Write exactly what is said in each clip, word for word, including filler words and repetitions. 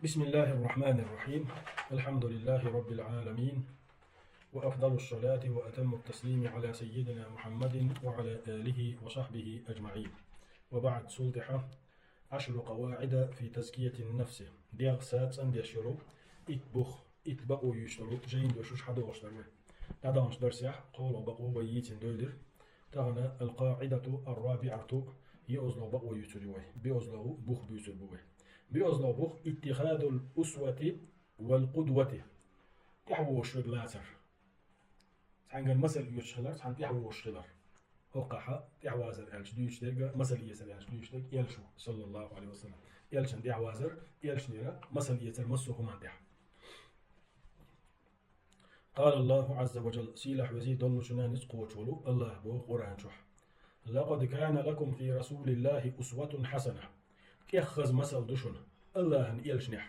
بسم الله الرحمن الرحيم. الحمد لله رب العالمين. وأفضل الصلاة وأتم التسليم على سيدنا محمد وعلى آله وصحبه أجمعين. وبعد، цул тӀехьа عشر قواعد في تزكية النفس. ДегӀ са цӀандеш йолу итт бух, итт бакъо юьйцуш долу жайна дош хьадогӀуш дара вай. ДӀадаханчу дарсехь кхоалгӀа бакъо вай йийцина девлира. Тахана القاعدة الرابعة, йоьалгӀа бакъо юьйцур ю вай. БоьалгӀа бух буьйцур бу вай. БоьалгӀа бух: اتخاذ الأسوة والقدوة. ТӀаьхьавогӀуш верг лацар. Цхьаьнгара масал оьцуш хилар, цхьаьнна тӀаьхьавогӀуш хилар. ХӀокхахь тӀаьхьавазар аьлча дуьйцуш дерг, масал эцар аьлча дуьйцуш дерг Элча ву, саллаллаху Ӏалайхи ва саллам. Элчан тӀаьхьавазар, Элчанера масал эцар массо а хӀуманна тӀехь. قال الله عز وجل, сийлахь везий доллучу нанас кхочу волу АллахӀа боху Къуръан чохь: لقد كان لكم في رسول الله أسوة حسنة. ТӀех хаза масал ду шуна АллахӀан Элчанехь.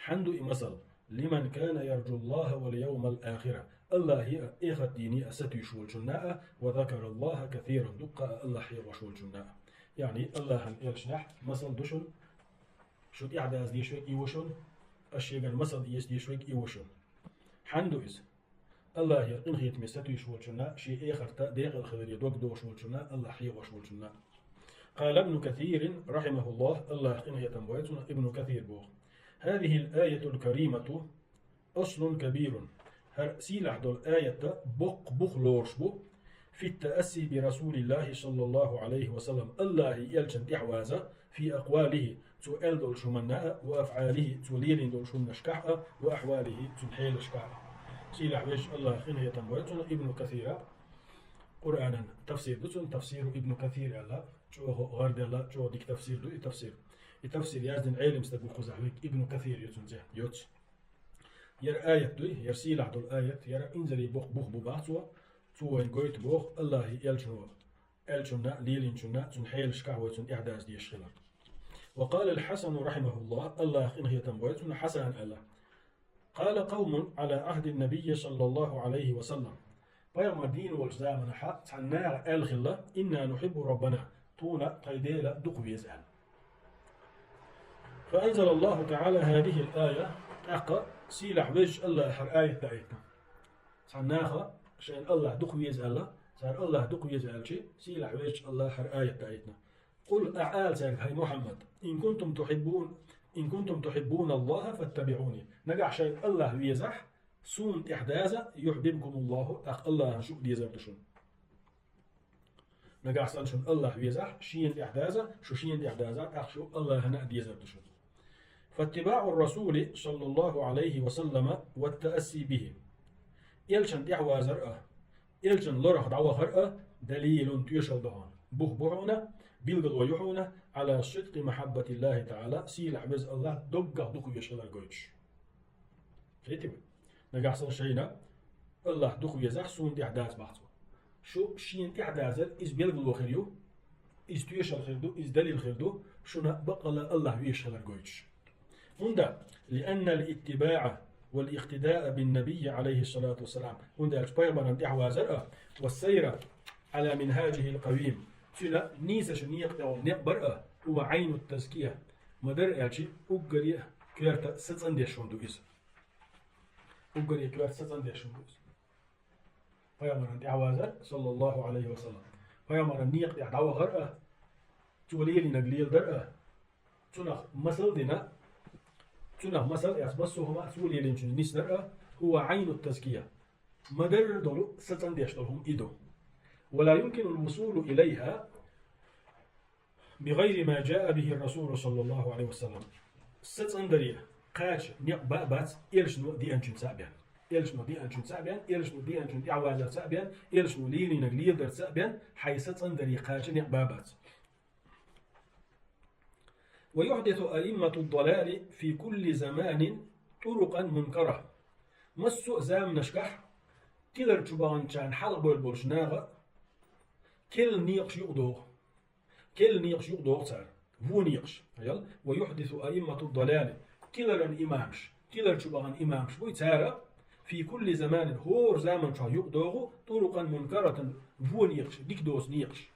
Хьанна ду и масал? لمن كان يرجو الله واليوم الآخر. АллахӀе а, эхарт дийне а сатуьйсуш волчунна а, وذكر الله كثيرا, дуккха а АллахӀ хьехош волчунна а. Яъни АллахӀан Элчанехь масал ду шуна, шу тӀаьхьадаза дезаш верг и ву шуна, аш шегара масал эца дезаш верг и ву шуна. Хьанна ду иза? АллахӀера къинхетаме сатуьйсуш волчунна, шен эхарта декъала хиларе дог дохуш волчунна, АллахӀ хьехош волчунна. قال ابن كثير رحمه الله, АллахӀа къинхетам бойла цунах, Ибн Касир боху: هذه الآية الكريمة أصل كبير. ХӀара сийлахь долу аят боккха бух лоруш бу, في التأسي برسول الله صلى الله عليه وسلم, АллахӀан Элчан тӀаьхьаваза, في أقواله, цо аьлла долчу хӀуманна а, وأفعاله, цо лелийна долчу хӀуманашкахь а, وأحواله, цуьнан хьелашкахь а. Сийлахь везачу АллахӀа къинхетам бойла цунах, Ибн Касира, Къуръанан тафсир ду цуьнан, тафсиру Ибн Касир аьлла, чӀогӀа гӀардаьлла, чӀогӀа дика тафсир ду и тафсир. И тафсир яздина Ӏелам стаг ву кхузахь верг, Ибн Касир ю цуьнан цӀе, йоцу. Яра аят дуй, яра сийлахь долу аят, яра инзаре боккха бух бу бах цо, цо вайна гойту боху АллахӀан Элчано, Элчунна, лелийначунна, цуьнан хьелашкахь вай цунна тӀаьхьадаза дезаш хилар. وقال الحسن رحمه الله, АллахӀа къинхетам бойла цунах, Хьасан аьлла: قال قوم على عهد النبي صلى الله عليه وسلم. Пайхамар дийна волчу заманахь цхьана наха аьлла хилла: إنا نحب ربنا, тхуна тхайн Дела дукха веза аьлла. فأنزل الله تعالى هذه الآية, тӀаккха сийлахь везачу АллахӀа хӀара аят даийтина. Цхьана наха шайна АллахӀ дукха веза аьлла, цара АллахӀ дукха веза аьлча, сийлахь везачу АллахӀа хӀара аят даийтина: قل, ахь ала цаьрга, хӀай Мухьаммад, إن كنتم تحبون، إن كنتم تحبون الله فاتبعوني. Нагахь шайна АллахӀ везахь, суна тӀаьхьадаза, يحببكم الله, тӀаккха АллахӀана шу а дезар ду шуна. Нагахь санна шуна АллахӀ везахь, шена тӀаьхьадаза, шу шена тӀаьхьадазахь, тӀаккха шу АллахӀана а дезар ду шуна. فاتباع الرسول صلى الله عليه وسلم والتأسي به. Элчан тӀаьхьавазар а, Элчан лорах дӀавахар а, دليل, тоьшалла ду хьуна, бух бу хьуна, билгало ю хьуна, على صدق محبة الله تعالى, сийлахь веза АллахӀ доггах дукха везаш хилар гойтуш. Кхетий вай? Нагахь санна шайна АллахӀ дукха везахь, суна тӀаьхьадаза бах цо. Шу шена тӀаьхьадазар, иза билгало хир ю, иза тоьшалла хир ду, иза далил хир ду, шуна баккъалла АллахӀ везаш хилар гойтуш. ХӀунда, لأن الاتباع والاقتداء بالنبي عليه الصلاة والسلام, хӀунда аьлча пайхамаран тӀаьхьавазар а, والسير على منهاجه القويم, цуьнан нийсачу некъа тӀехула некъ бар а, هو عين التزكية, ма-дарра аьлча, уггаре а коьрта сацӀандеш хӀума ду иза. Уггаре а коьрта сацӀандеш хӀума ду иза. Пайхамаран тӀаьхьавазар, саллаллаху Ӏалайхи ва саллам, пайхамаран некъа тӀехь дӀавахар а, цо лелийнарг леладар а, цунах масал дина, цунах масал эцна массо а хӀума а цо лелийначун нисдар а, هو عين التزكية, ма-дарра долу сацӀандеш долу хӀума и ду. ولا يمكن الوصول إليها بغير ما جاء به الرسول صلى الله عليه وسلم. СацӀандаре кхача некъ ба а бац, элчано деанчуьнца а бен. Элчано деанчуьнца а бен, элчано деанчун тӀаьхьавазарца а бен, элчано лелийнарг леладарца а бен, хьайн сацӀандаре кхача некъ ба а бац. ويحدث أئمة الضلال في كل زمان طرقا منكرة. Массо а заманашкахь тилар чу баханчарна хьалха бевлла болчу наха керла некъаш юкъадоху. Керла некъаш юкъадоху цара. Вон некъаш. Хьал, ويحدث أئمة الضلال. Тиларан имамаш, тилар чу бахана имамаш буй цара, في كل زمان, хӀора заман чохь юкъадоху, طرقا منكرة, вон некъаш, дика доцу некъаш.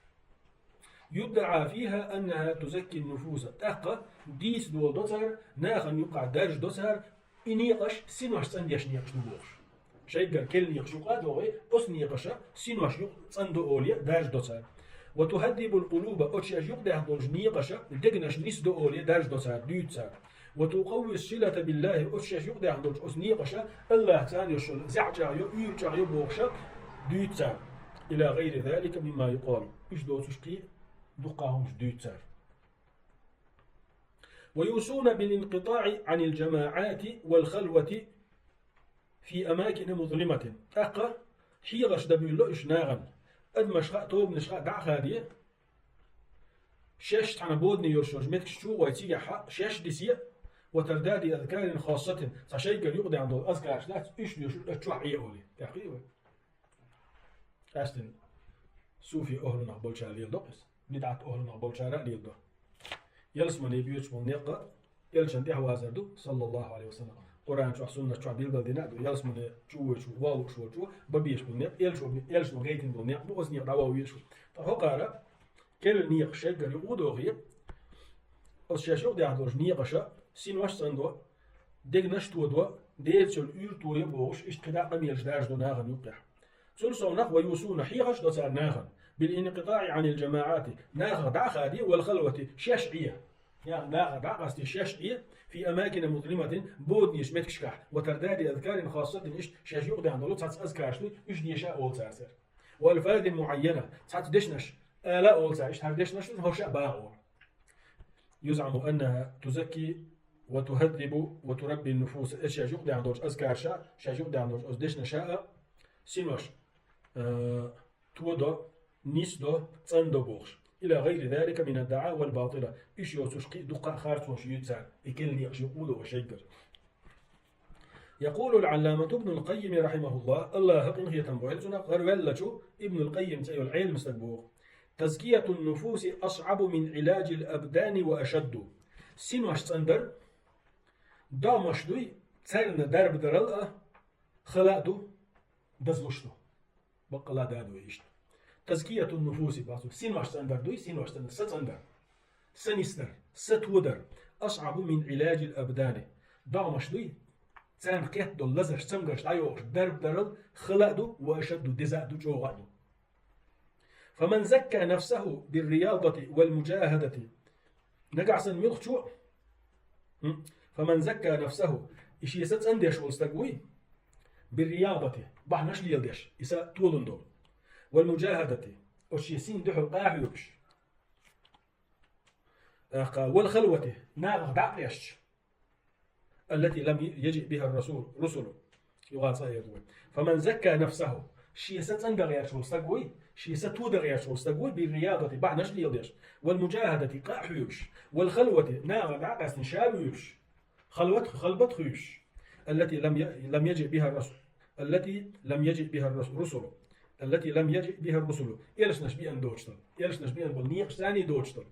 يدعى فيها أنها تزكي النفوس. ТӀаккха дийца дола до цар, нахана юкъахь даржа до цар, и некъаш синош цӀандеш некъаш ду бохуш. Шайгара керла некъаш юкъа а догӀий, оцу некъаша синош юкъа цӀандо олий, даржа до цар. وتهذب القلوب, оцу шаьш юкъадаьхна долчу некъаша дегнаш нисдо олий, даржа до цар, дуьйцу цар. وتقوي الصلة بالله, оцу шаьш юкъадаьхна долчу оцу некъаша АллахӀца йолу зӀе чӀагӀйо, уьйр чӀагӀйо бохуша дуьйцу цара. إلى غير ذلك مما يقال. Уьш доцуш кхин а дуккха хӀумаш дуьйцу цара. ويوصون بالانقطاع عن الجماعات والخلوة في أماكن مظلمة. ТӀаккха хьехарш дан буьйлало уьш нахана. Адамаш хаьа, тобанаш хаьа, дӀа а хадае, шаьш цхьана бодане йолуш йолчу меттигаш чу а гӀой, цигахь а шаьш дисе, وترداد أذكار خاصة, цхьа шайгара юкъадаьхна долу азкараш дац, уьш лоьшуш оцу чохь Ӏе олий. ТӀаккха хӀий вай? Къаьстина суфи охӀлунах болчара леладо-кх иза, бидӀат охӀлунах болчара а леладо. Ялсамане боьдуш болу некъ а элчанна тӀаьхьавазар ду, саллаллаху Ӏалайхи ва саллам. Къуръан чохь, суннат чохь билгалдина а ду, ялсамане чу воьдуш, валуш волчо бан безаш болу некъ, элчо, элчано гайтина болу некъ бу, оцу некъа дӀаваха везаш ву. Ткъа хӀокхара керла некъаш шайгара юкъа а дохий, оцу шаьш юкъадаьхна долчу некъаша синош цӀандо, дегнаш тодо, Делаца йолу уьйр тойо бохуш, иштта кхидӀа а къамелаш даржадо нахана юккъехь. Цул совнах, ويوصون, хьехарш до цара нахана, بالانقطاع عن الجماعات, нахах дӀа а хадае, والخلوة, шаьш Ӏе. Нахах дӀа а къастий, шаьш Ӏе, في أماكن مظلمة, боданечу меттигашкахь, وترداد أذكار خاصة, иштта шаьш юкъадаьхна долу цхьацца азкараш ду, уьш деша а олу цара церан. وألفاظ معينة, цхьацца дешнаш ала а олу цара, иштта хӀара дешнаш ду, хӀорш а баха олу. يزعم أنها تزكي وتهذب وتربي النفوس. Эс шаьш юкъадаьхна долчу азкарша, шаьш юкъадаьхна долчу оцу дешнаша а синош, э, тодо, нисдо, цӀандо бохуш. إلى غير ذلك من الدعاوى الباطلة. Уьш йоцуш кхин а дуккха а харцонаш юьйцу цара, и керла некъаш юкъа а дохий шайгара. يقول العلامة ابن القيم رحمه الله, АллахӀа къинхетам бойла цунах, гӀараваьллачу Ибнул Къаййим цӀе йолу Ӏелам стага боху: تزكية النفوس أصعب من علاج الأبدان وأشد. Синош цӀандар догӀмаш дуй, царна дарба дарал а хала а ду, дазлуш ду. Баккъала а да ду иштта. تزكية النفوس, бацу, синош цӀандар дуй, синош цӀандар, са цӀандар, са нисдар, са тодар, أصعب من علاج الأبدان. ДогӀмаш дуй, царна кхетта долу лазарш, цамгарш дӀайохуш, дарба дарал хала а ду, وأشد, деза а ду, чӀогӀа а ду. فمن زكى نفسه بالرياضة والمجاهدة. Нагахь санна муьлххачо, хӀм, فمن زكى نفسه, и шен са цӀандеш волу стаг вуй, بالرياضة, бахьанаш леладеш, и са толун долу, والمجاهدة, оцу шен син дуьхьал къахьоьгуш, тӀаккха, والخلوة, нахах дӀа а къесташ, التي لم يجئ بها الرسول، الرسل. Юха цӀа а эр ду вай. فمن زكى نفسه, шен са цӀандан гӀерташ волу стаг вуй, шен са тодан гӀерташ волу стаг вуй, بالرياضة, бахьанаш леладеш, والمجاهدة, къа а хьоьгуш, والخلوة, нахах дӀа а къаьстина, ша а воьдуш, халват, халбат хуьйшуш, التي لم ي-، لم يجئ بها الرسل، التي لم يجئ بها الرسل، التي لم يجئ بها الرسل, элчанаш беана доцуш долу, элчанаш беана болу некъаш царний доцуш долу.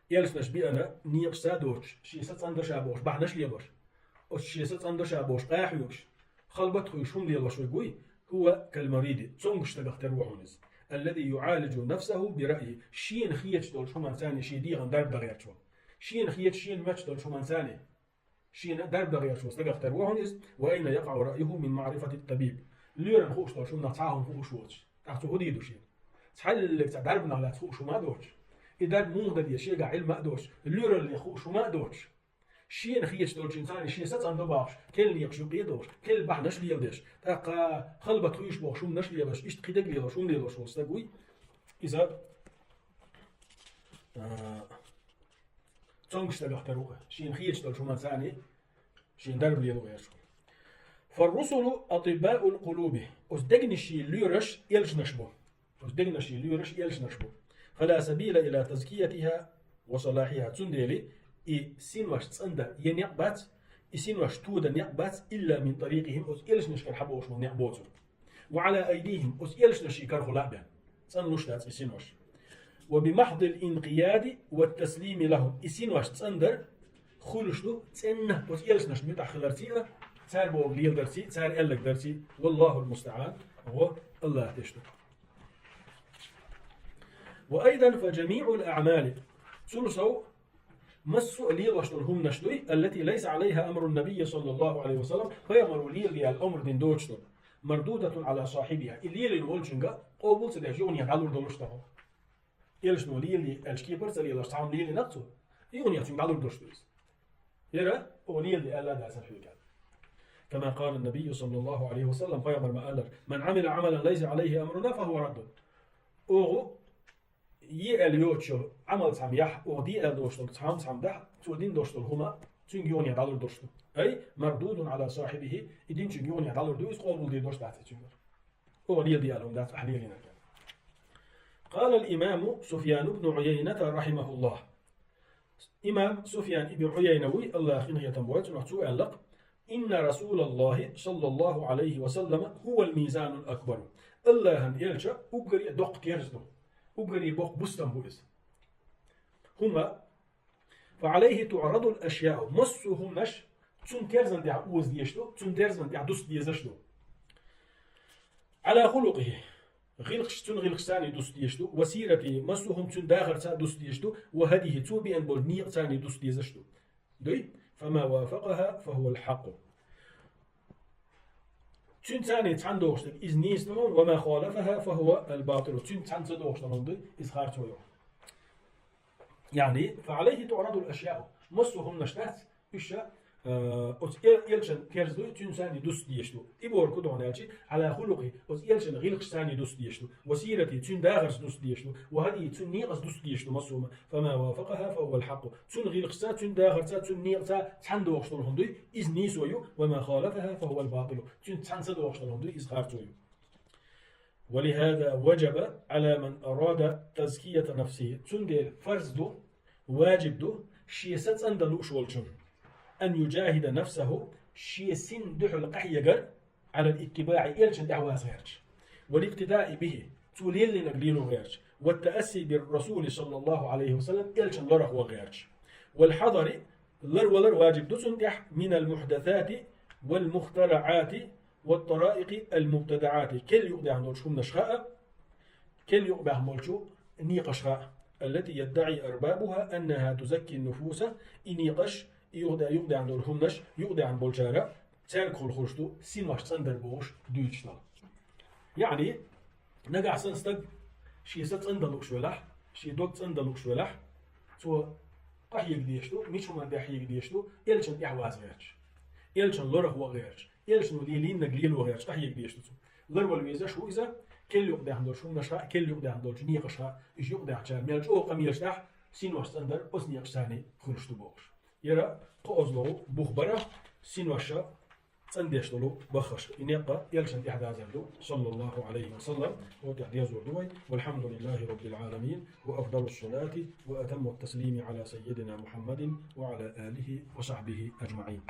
Элчанаш беана некъаш ца доцуш, шен са цӀандан ша бохуш, бахьанаш лелош, оцу шен са цӀандан ша бохуш, къа а хьоьгуш, халбат хуьйшуш хӀума лелош верг вуй, هو كالمريض, цомгуш стагах тера ву хьуна иза, الذي يعالج نفسه برأيه, шена хеташ долчу хӀуманца шен дегӀан дарба дан гӀерташ волу. Шена хеташ, шена моьттуш долчу хӀуманца шена дарба дан гӀерташ волу стагах тера ву хьуна иза, وأين يقع رأيه من معرفة الطبيب. Лоьрана хууш долчу хӀуманах цхьа а хӀума хууш воцуш. ТӀаккха цо хӀун дийр ду шена? Цхьаьллиг цхьа дарбанах лаьцна хууш хӀума а доцуш. И дарба муха дан деза шегахь Ӏилма а доцуш, лоьралле хууш хӀума а доцуш. Шена хеташ долчуьнца шен са цӀандан бахуш, керла некъаш юкъе а дохуш, керла бахьанаш а леладеш, тӀаккха халбат хуьйшуш бохуш хӀуманаш а лелош, иштта кхидерг а лелош, хӀума лелош волу стаг вуй. Иза, а, цомгуш стагах тера ву, шена хеташ долчу хӀуманца шен дарба лело гӀерташ ву. فالرسل أطباء القلوب. Оцу дегнийн лоьраш элчанаш бу. Оцу дегнийн лоьраш элчанаш бу. فلا سبيل إلى تزكيتها وصلاحها. Цундела и синош цӀандан я некъ бац, и синош тодан некъ бац, إلا من طريقهم, оцу элчанашкара хьабохуш болу некъ боцург. وعلى أيديهم, оцу элчанашший карахула а бен, цӀанлуш дац и синош. وبمحض الانقياد والتسليم لهم, и синош цӀандар хуьлуш ду цӀенна оцу элчанашна муьтӀахь хиларций а, цара бохург леладарций, цара аьлларг дарций. والله المستعان, гӀо АллахӀ деш ду. وأيضا فجميع الأعمال, цул сов массо а лелош долу хӀуманаш дуй, التي ليس عليها أمر النبي صلى الله عليه وسلم, пайхамаро леладе аьлла омра дина доцуш долу, مردودة على صاحبها, и лелийна волчуьнга къобал ца деш, юханехьа дӀалур долуш ду хьуна. Элчано лелае аьллачу кепара ца лелош, цхьамма лелийнарг цо, юханехьа цуьнга дӀалур долуш ду иза. ХӀара, оха леладе аьлла а дац хьоьга. كما قال النبي صلى الله عليه وسلم, пайхамара ма-аллара: من عمل عملا ليس عليه أمرنا فهو رد. Оха е аьлла йоцуш йолу Ӏамал цхьамма яхь, оха де аьлла долуш долу цхьамма цхьамма дахь, цо дина долуш долу хӀума цуьнга юханехьа дӀалур долуш ду. أي مردود على صاحبه, и динчуьнга юханехьа дӀалур ду, иза къобал дийр долуш дац и цуьнгара. Оха леладе аьлла хӀума дац, ахь лелийнарг. قال الإمام سفيان بن عيينة رحمه الله. Имам Суфьян ибн Ӏуяйна вуй, АллахӀа къинхетам бойла цунах, цо аьлла-кх: إن رسول الله صلى الله عليه وسلم هو الميزان الأكبر. АллахӀан элча уггаре а доккха терза ду, уггаре а боккха бустам бу иза. ХӀума, فعليه تعرض الأشياء, массо а хӀуманаш цуьнан терзан тӀехь оза дезаш ду, цуьнан терзан тӀехь дуста дезаш ду. على خلقه, гӀиллакхаш, цуьнан гӀиллакхашца а дуста дезаш ду, وسيرته, массо а хӀума цуьнан дахарца а дуста дезаш ду, وهديه, цо беана болу некъаца а дуста дезаш ду. Дуй? فما وافقها فهو الحق. Цуьнца а цхьаьна догӀуш дерг иза нийса ду, وما خالفها فهو الباطل. Цуьнца цхьаьна ца догӀуш долу хӀума дуй, иза харцо ю. Яъни, فعليه تعرض الأشياء. Массо а хӀуманаш дац, уьш, э, оцу эл-, элчан терза дуй, цуьнца а дуста дезаш ду. И бохург хӀун ду хьуна аьлча, على خلقه, оцу элчан гӀиллакхашца а дуста дезаш ду, وسيرته, цуьнан дахарца дуста дезаш ду, وهديه, цуьнан некъаца дуста дезаш ду массо а хӀума. فما وافقها فهو الحق. Цуьнан гӀиллакхашца, цуьнан дахарца, цуьнан некъаца цхьаьна догӀуш долу хӀума дуй, иза нийсо ю, وما خالفها فهو الباطل. Цуьнца цхьаьна ца догӀуш долу хӀума дуй, иза харцо ю. ولهذا وجب على من أراد تزكية نفسه. Цундела фарз ду, важиб ду, шен са цӀандала лууш волчун, أن يجاهد نفسه, шен син дуьхьал къахьегар, على الاتباع, элчан тӀаьхьа ваза гӀерташ, والاقتداء به, цо лелийнарг лело гӀерташ, والتأسي بالرسول صلى الله عليه وسلم, элчан лорах ван гӀерташ, والحذر, ларвалар важиб ду цунна тӀехь, من المحدثات والمخترعات والطرائق المبتدعات, керла юкъадаьхна долчу хӀуманашха а, керла юкъабаьхна болчу некъашха а, التي يدعي أربابها أنها تزكي النفوس, и некъаш, и юкъада-, юкъадаьхна долу хӀуманаш, юкъадаьхна болчара, цаьргахула хуьлуш ду синош цӀандар бохуш дуьйцуш долу. Яъни, нагахь санна стаг шен са цӀандала лууш велахь, шен дог цӀандала лууш велахь, цо къахьега дезаш ду, мича хӀуманна тӀехь хьега дезаш ду, элчан тӀаьхьа ваза гӀерташ, элчан лорах ван гӀерташ, элчано лелийнарг лело гӀерташ къахьега дезаш ду цо. Ларвала везаш ву иза, керла юкъадаьхна долчу хӀуманашха а, керла юкъадаьхна долчу некъашха а, уьш юкъадаьхначара мел чӀогӀа къамелаш дахь, синош цӀандар оцу некъашца а хуьлуш ду бохуш. ХӀара кхоалгӀа бух бара синош цӀандеш долу баххаш. И некъ элчан тӀаьхьадазар ду, صلى الله عليه وسلم, оцу тӀехь дезор ду вай. والحمد لله رب العالمين، وأفضل الصلاة وأتم التسليم على سيدنا محمد وعلى آله وصحبه أجمعين.